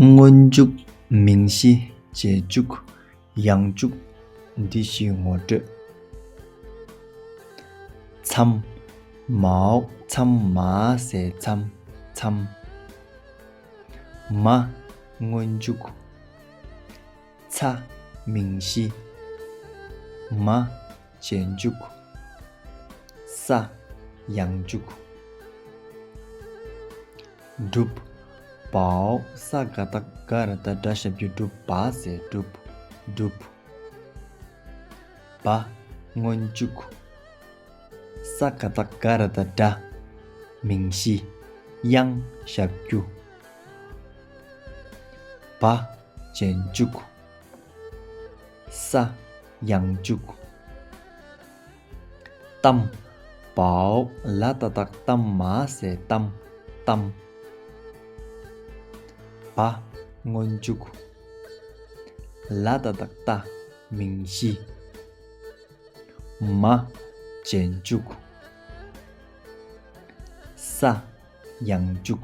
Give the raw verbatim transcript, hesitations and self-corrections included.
སྔོན་འཇུག་མིང་གཞི་རྗེས་འཇུག་ཡང་འཇུག་འདི་བཞིའི་ངོ་སྤྲོད། མཚམས། མའོ་མཚམས་མ་ཟེར་མཚམས། མཚམས། མ་སྔོན་འཇུག་ཚ་མིང་གཞི། མ་རྗེས་འཇུག་ས་ཡང་འཇུག་སྒྲུབ། བའོ་ས་ག་བཏགས་ག་ར་བཏགས་སྒྲ་ཞབས་ཀྱུ་སྒྲུབ་པ་ཟེར་སྒྲུབ། སྒྲུབ། བ་སྔོན་འཇུག་ས་ག་བཏགས་ག་ར་བཏགས་སྒྲ། མིང་གཞི། དབྱངས་ཞབས་ཀྱུ། བ་རྗེས་འཇུག་ས་ཡང་འཇུག་གཏམ། བའོ་ལ་ཏ་བཏགས་གཏམ་མ་ཟེར་གཏམ། གཏམ། བ་སྔོན་འཇུག་ལ་ཏ་བཏགས་ལྟ་མིང་གཞི། མ་རྗེས་འཇུག་ས་ཡང་འཇུག